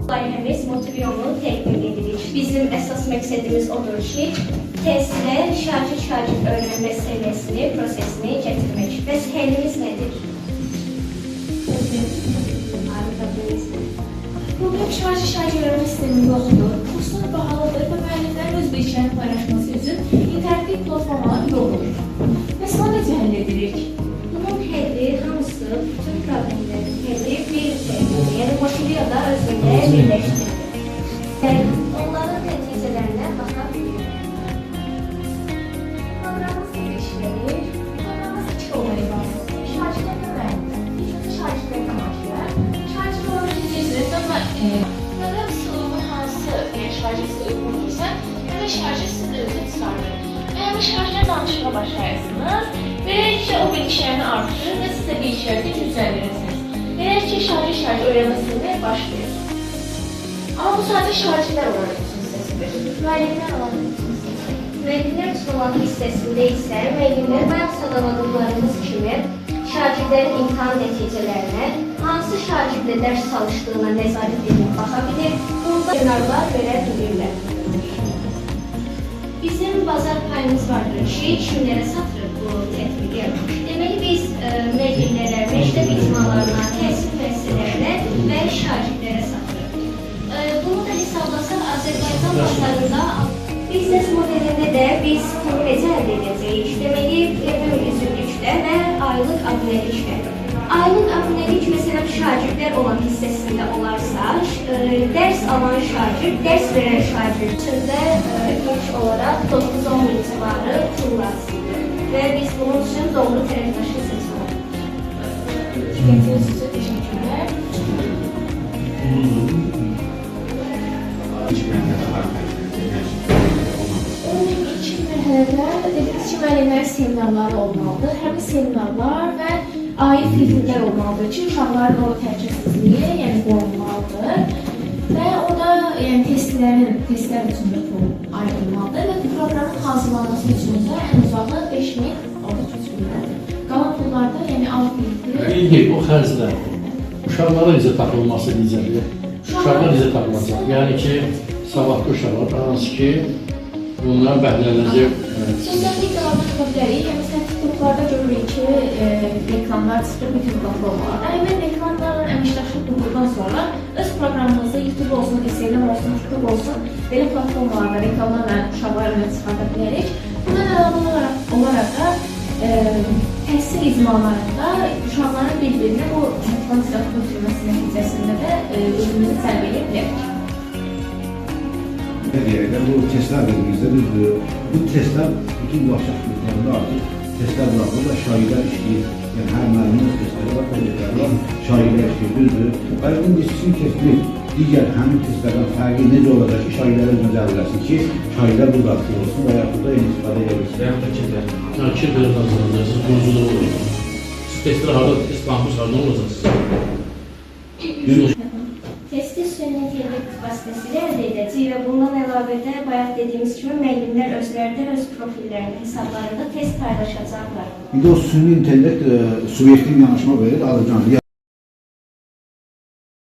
Layihəmiz Motivionu təqdim edirik. Bizim əsas məqsədimiz odur ki, testlə şagird-şagird öyrənmə səviyyəsini, prosesini gətirmək. Bəs həllimiz nədir? Arada. Bugün şagird-şagird öyrənmə sistemi yoxdur. Kurslar bahalıdır və müəllimlərin öz biliklərini paylaşması üçün interaktiv platformalar yoxdur. Bəs bunu necə həll edirik? Bunun həlli hamısı, bütün problemlərin həlli bir təkdir. Yəni Motivioda özündə birləşdirilir. Yəni onların nəticələrinə baxa bilirik. Proqramımız necə işləyir? Proqramımız iki yoldan ibarətdir. Şagirdlər və müəllimlər. İlk öncə şagirdlər tamaşayar. Şagird olaraq necə amma proqram sizə uyğun hansı, yəni şagird sizə uyğundursa, həmin şagird sizin özünüzə çıxardır. Və həmin şagirdlə danışığa başlayırsınız. Beləliklə o biliklərini artırır və siz də biliklərinizi gücləndirirsiniz. Beləliklə şagird-şagird öyrənmə sistemi başlayır. Amma bu sadəcə şagirdlər olaraq üçün hissəsidir. Müəllimlər olaraq üçün hissəsidir. Müəllimlər üçün olan hissəsində isə müəllimlər bayaq sadaladıqlarımız kimi şagirdlərin imtahan nəticələrinə, hansı şagirdlə dərs çalışdığına nəzarət edib baxa bilir, bunda seminarlar verə bilirlər. Bizim bazar payımız vardır ki, kimlərə satırıq bu tətbiqi? Deməli biz müəllimlərə, məktəb icmalarına, təhsil müəssisələrinə və şagirdlərə satırıq. Bunu da hesablasaq, Azərbaycan bazarında biznes modelində də biz pulu necə əldə edəcəyik? Deməli, premium üzvlüklə və aylıq abunəliklə. Aylıq abunəlik məsələn şagirdlər olan hissəsində olarsa, dərs alan şagird, dərs verən şagird üçün də ilk olaraq 9-10 min civarı pul lazımdır. Və biz bunun üçün doğru tərəfdaşı seçməliyik. Diqqətiniz üçün təşəkkürlər. İkinci mərhələdə hara xərclənəcək? İkinci mərhələdə dediyiniz kimi müəllimlərin seminarları olmalıdır. Həmin seminarlar və aid filtrlər olmalıdır ki, uşaqların o təhlükəsizliyi, yəni qorunmalıdır. Və orada yəni testlər üçün də pul ayrılmalıdır və bu proqramın hazırlanması üçün də ən uzağı 5000 orada köçürülməlidir. Qalan pullar da yəni alt filtri İndi o xərclər uşaqlara necə tapılması necədir? Uşaqlar necə tapılacaq? Yəni ki, savadlı uşaqlar hansı ki, bundan bəhrələnəcək. Sosial medialardan tapa bilərik. Yəni məsələn TikToklarda görürük ki, reklamlar çıxır bütün platformalarda. Həmin reklamlarla əməkdaşlıq qurduqdan sonra öz proqramınızı YouTube olsun, Instagram olsun, TikTok olsun, belə platformalarda reklamlarla uşaqlara önə çıxarda bilərik. Bundan əlavə olaraq da təhsil icmalarında uşaqların bir-birinə bu motivasiya götürməsi nəticəsində də özümüzü cəlb edə bilərik. Deyək də, bu testlər dediyinizdə düzdür. Bu testlər bütün bu aşağı siniflərində artıq testlər var. Burada şagirdlər işləyir. Yəni hər müəllimin öz testləri var, proyektləri var, şagirdlər işləyir, düzdür. Və indi sizin testiniz digər həmin testlərdən fərqi necə olacaq ki, şagirdlər özünə cəlb eləsin ki, şagirdlər burada aktiv olsun və yaxud da eyni istifadə edə bilsin. Və yaxud da kimlər? Yəni kimlər hazırlanacaqsınız, quruculuq olacaq. Siz testlər harda, test bankınız harda olacaq sizin? Testi süni intellekt vasitəsilə əldə edəcəyik və bundan əlavə də bayaq dediyimiz kimi müəllimlər özləri də öz profillərində, hesablarında test paylaşacaqlar. İndi o süni intellekt subyektiv yanaşma verir, Azərbaycan